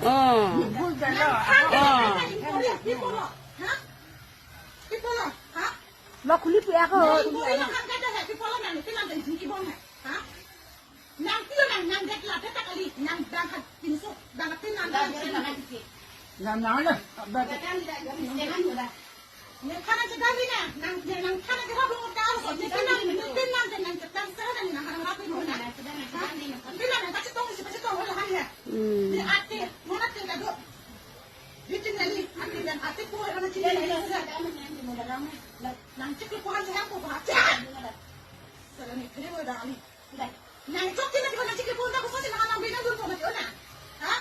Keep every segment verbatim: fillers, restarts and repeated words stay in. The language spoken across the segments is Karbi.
Oh. Oh. Lo khuli pi ako. Nang pilo nang, nang det la det ta kali, nang dang hat pinso, dang hat pinan dang hat pinso. Nang nang le, abang. Ne khana ke dang ni na, nang, ne nang khana ke rap lo ta so, ne pinan, ne pinan de nang ke tang sa na ni nang khana rap lo na. Ha? Pinan nang kachetong si kachetong lo han ya. Hmm. Ne ate, mo na te ka do. Bitin na ni, ate dan ate ko na chini na sa. Nang chiklo ko han sa ko ha. Sala ni kre mo dang ni. Nang chok tina kita nang chiklo pon ta ko sa nang nang bina dun ko mati ona. Ha?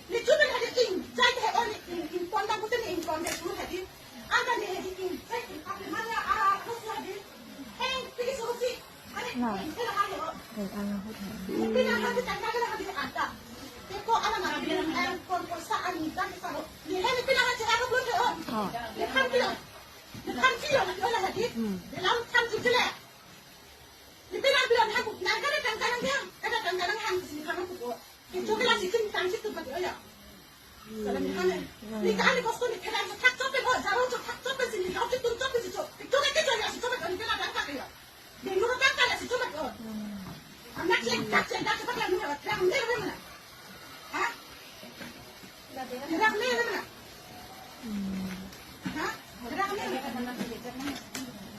Ni chuben hadi ing, jai te on ing, ing pon ta ko te ing pon te su hadi. Anta ni hadi ing, jai ing apa mana a ko su hadi. Eng pigi su si. Ani, ing te hadi o. Ni pina hadi tangka hadi anta. Te ko ala na bina eng pon pon sa ani ta sa ho. Ni hadi pina hadi ako belum te o. Ni kan pina. Ni kan pina hadi ola hadi. Dalam kan tu jele. Ni pina bilang hangku, nang kada tang kanang dia, kada tang kanang hang sini kanang kupo. Kecho kela sikin tang situ pati oya. Salam ni hane. Ni kani kosto ni kela sa thak chope ho, jaro cho thak chope sini, kau chitun chope si cho. Kecho ke kecho ya si chope, ni pina tang kake ya. Ni nuru tang kala si chope ho. Anak cek tak cek tak cepat lah ni, terang ni mana? Ha? Gerak ni mana? Ha? Gerak ni mana?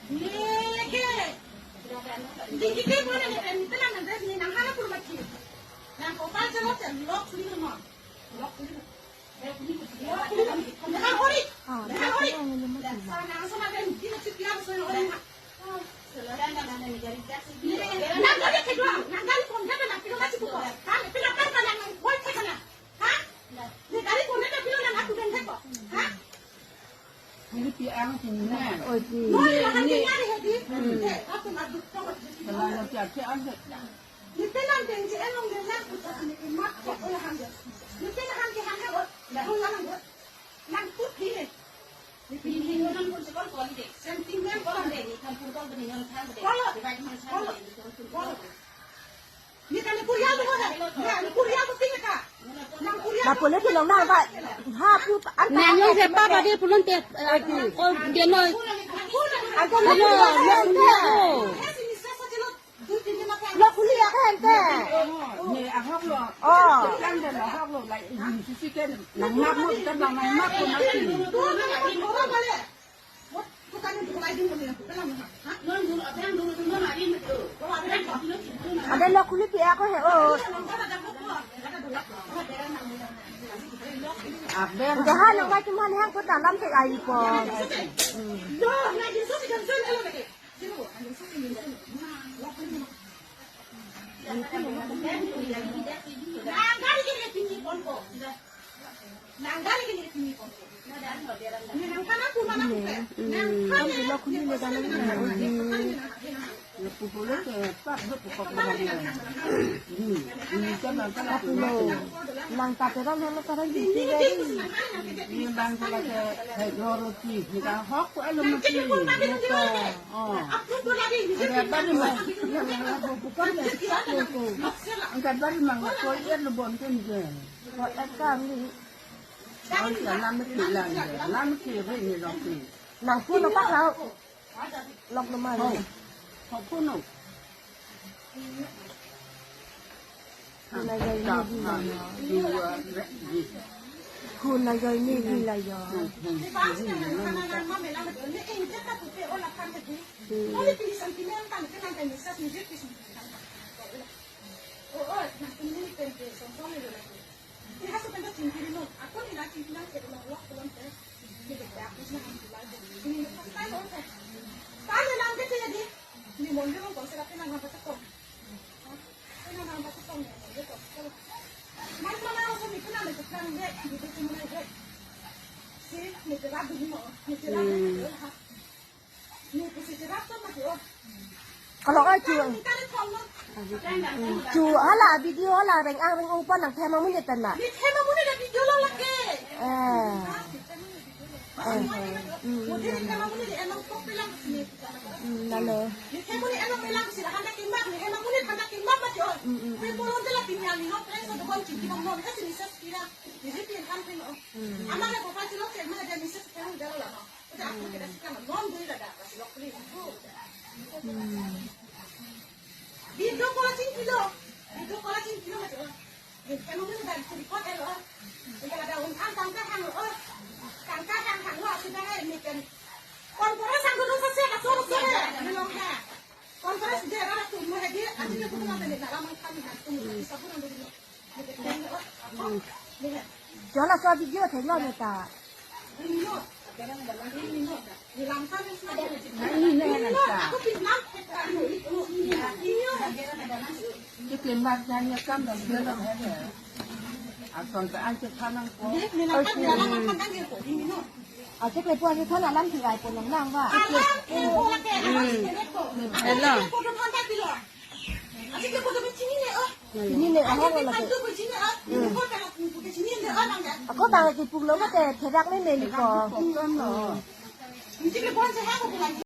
Ni ke. Di ke mana ni? Ni tenang nanti ni nang hana pun mati. Nang kopal jalok jalok sini rumah. Lok sini. Lok sini. Nang hori. Nang hori. Sana sana kan kita cipia sana orang. Oi, si. Nang put hi. Ni pin hi nang pun sekol koli de. Sentimen kol de ni kan pun kol de ni nang thang de. Kol. Divide man thang de ni kan pun kol. Ni kan ni Korea tu mana? Ni Korea tu tinggal ka? Nang Korea. Lapu le pulong nang ba. Ha pu an. Nang long sepa ba de pulong te. Kol de noi. Agak lo lo lo. Lo khuli akan te. Ne ahok lo. Oh. Lang de lo ahok lo, like, isi si ke nang map mo, kita bang nang map mo mati. Ada lo khuli pi ako he, oh. Aber. Jahan nang mati man hang ko dalam te ai ko. Nang tateran halo taran di tiga ini. Ni bang kala ke hydrology, ni ka hok ko alo mati. Oh. Ada bari mang. Bukan ya, satu ko. Angkat bari mang ko iya lo bon kan je. Ko ekam ni. Oh, ya lam ki lang je. Lam ki re ni lo ki. Nang pun apa kau? Lok nama. Oh. Ko pun no. Hula jai ni hula yo. Hula jai ni hula yo. Kalau ka chu, chu hala video hala reng ang reng upa nang thema muni tana. Eh. Eh, eh. Hmm, hmm, hmm. Hmm, lalo. Hmm, hmm, hmm. Hmm. Hmm. Video call chingkilo. Video call chingkilo ma jo. Kanu kanu dan report elo. Ika ada un an tangka hang lo. Tangka hang hang lo sudah hai ni kan. Conference ang dulu selesai ka sore sore. Melong ha. Conference dia rara tu mo hadi. Aji ke pun nanti nak lama kami nak tu. Bisa pun dulu. Jola so video thenglo ne ta. Kiklim bak jan ya kam dong dia dong ya. Ason ta an chethan nangpo. Achek le po an chethan alam thi ai po nang nang ba. Hello. Chini ne ahok lake. Ako bang kipu lo mate therak ne ne ko.